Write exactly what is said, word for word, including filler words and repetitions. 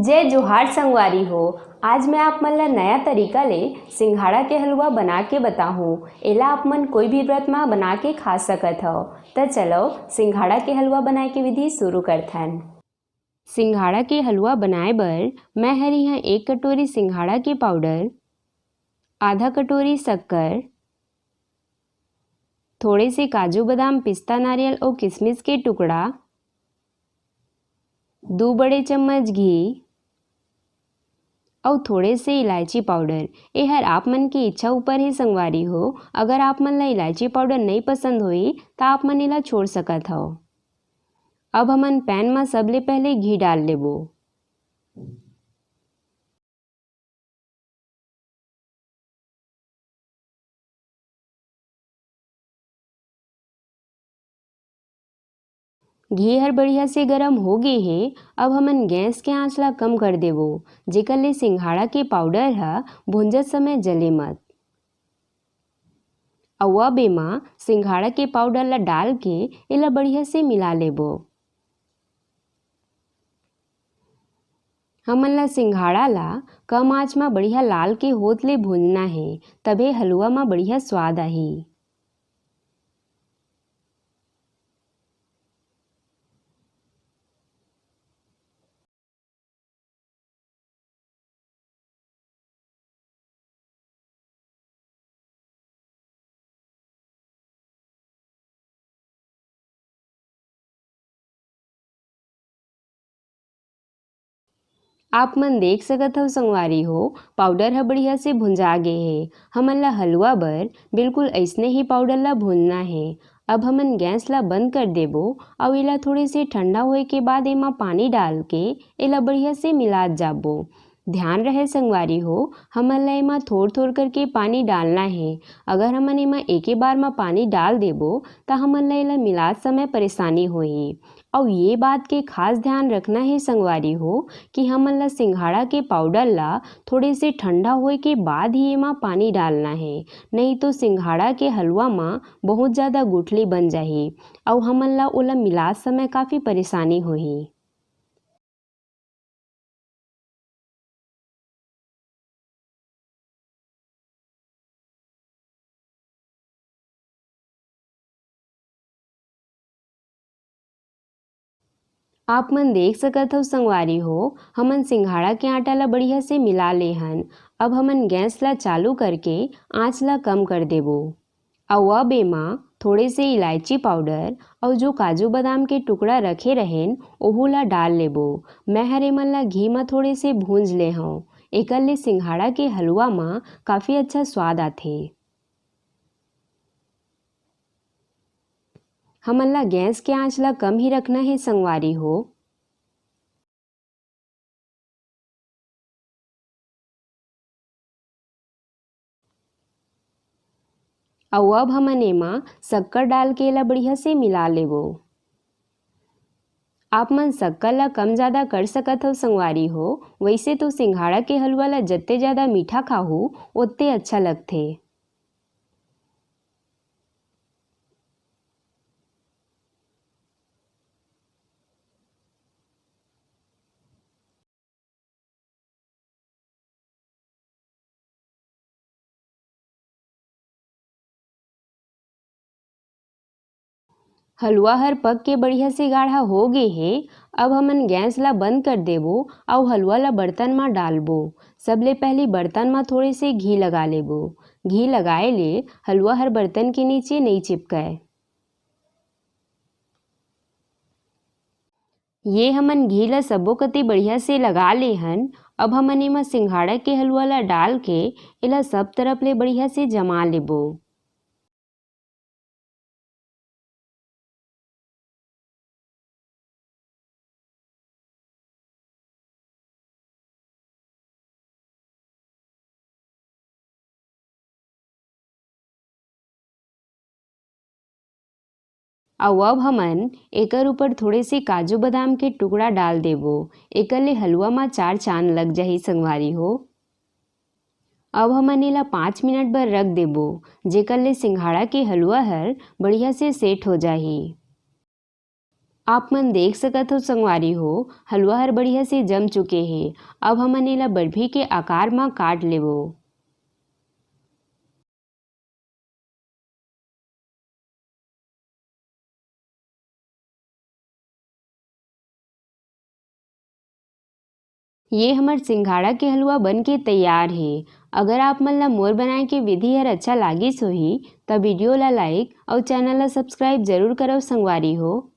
जय जोहार संगवारी हो। आज मैं आप मन ला नया तरीका ले सिंघाड़ा के हलवा बना के बताहूँ। एला आप मन कोई भी व्रत मा बना के खा सकत हव। त चलो, सिंघाड़ा के हलवा बनाए के विधि शुरू करथन। सिंघाड़ा के हलवा बनाए बर मैं हर इहाँ एक कटोरी सिंघाड़ा के पाउडर, आधा कटोरी शक्कर, थोड़े से काजू, बादाम, पिस्ता, नारियल अउ किशमिश के टुकड़ा, दू बड़े चम्मच घी अउ थोड़े से इलायची पाउडर। एहर आप मन के इच्छा ऊपर हे संगवारी हो। अगर आप मन ला इलायची पाउडर नइ पसंद होही, त आप मन एला छोड़ सकत हव। अब हमन पैन म सबले पहले घी डाल लेबो। घी हर बढ़िया से गरम हो गे हे। अब हमन गैस के आंच ला कम कर देबो, जेकर ले सिंघाड़ा के पाउडर ह भूंजत समय जले मत। अउ अब एमा सिंघाड़ा के पाउडर ला डाल के एला बढ़िया से मिला लेबो। हमन ला सिंघाड़ा ला कम आंच मा बढ़िया लाल के होत ले भूंजना हे, तभे हलवा मा बढ़िया स्वाद आही। आप मन देख सकत हव संगवारी हो, पाउडर ह बढ़िया से भुंजा गे हे। हमन ला हलवा बर बिल्कुल अइसने ही पाउडर ला भूनना हे। अब हमन गैस ला बंद कर देबो अउ एला थोड़े से ठंडा होए के बाद एमा पानी डाल के एला बढ़िया से मिलात जाबो। ध्यान रहे संगवारी हो, हमन ला एमा थोर-थोर करके पानी डालना हे। अगर हमन एमा एके बार म पानी डाल देबो, त हमन ला एला मिलात समय परेशानी होही। अउ ये बात के खास ध्यान रखना हे संगवारी हो कि हमन ला सिंघाड़ा के पाउडर ला थोड़े से ठंडा होए के बाद ही एमा पानी डालना हे, नहीं तो सिंघाड़ा के हलवा म बहुत ज़्यादा गुठली बन जाही अउ हमन ला ओला मिलात समय काफ़ी परेशानी होही। आप मन देख सकत हव संगवारी हो, हमन सिंघाड़ा के आटा ला बढ़िया से मिला ले हन। अब हमन गैस ला चालू करके आँच ला कम कर देबो। अउ अब एमा थोड़े से इलायची पाउडर अउ जो काजू बादाम के टुकड़ा रखे रहेन, ओहू ला डाल लेबो। मैं हर एमन ला घी म थोड़े से भूंज ले हंव। एकर ले सिंघाड़ा के हलवा म काफ़ी अच्छा स्वाद आथे। हमन ला गैस के आँच ला कम ही रखना हे संगवारी हो। अउ अब हमन एमा शक्कर डाल के एला बढ़िया से मिला लेबो। आप मन शक्कर ला कम ज़्यादा कर सकत हव संगवारी हो, वइसे तो सिंघाड़ा के हलवा ला जत्ते ज़्यादा मीठा खाहू, ओत्ते अच्छा लगथे। हलवा हर पक के बढ़िया से गाढ़ा हो गे हे। अब हमन गैस ला बंद कर देबो अउ हलवा ला बर्तन मा डालबो। सबले पहली बर्तन मा थोड़े से घी लगा लेबो। घी लगाए ले हलवा हर बर्तन के नीचे नइ चिपकय। ये हमन घी ला सबो कति बढ़िया से लगा ले हन। अब हमन एमा सिंघाड़ा के हलवा ला डाल के एला सब तरफ ले बढ़िया से जमा लेबो। अउ अब हमन एकर ऊपर थोड़े से काजू बादाम के टुकड़ा डाल देबो। एकर ले हलवा म चार चांद लग जाही संगवारी हो। अब हमन एला पाँच मिनट बर रख देबो, जेकर ले सिंघाड़ा के हलवा हर बढ़िया से सेट हो जाही। आप मन देख सकत हो संगवारी हो, हलवा हर बढ़िया से जम चुके हे। अब हमन एला बर्फी के आकार म काट लेबो। ये हमर सिंघाड़ा के हलवा बन के तैयार हे। अगर आप मन ला मोर बनाए के विधि हर अच्छा लागिस होही, त video ला like अउ channel ला subscribe जरूर करव संगवारी हो।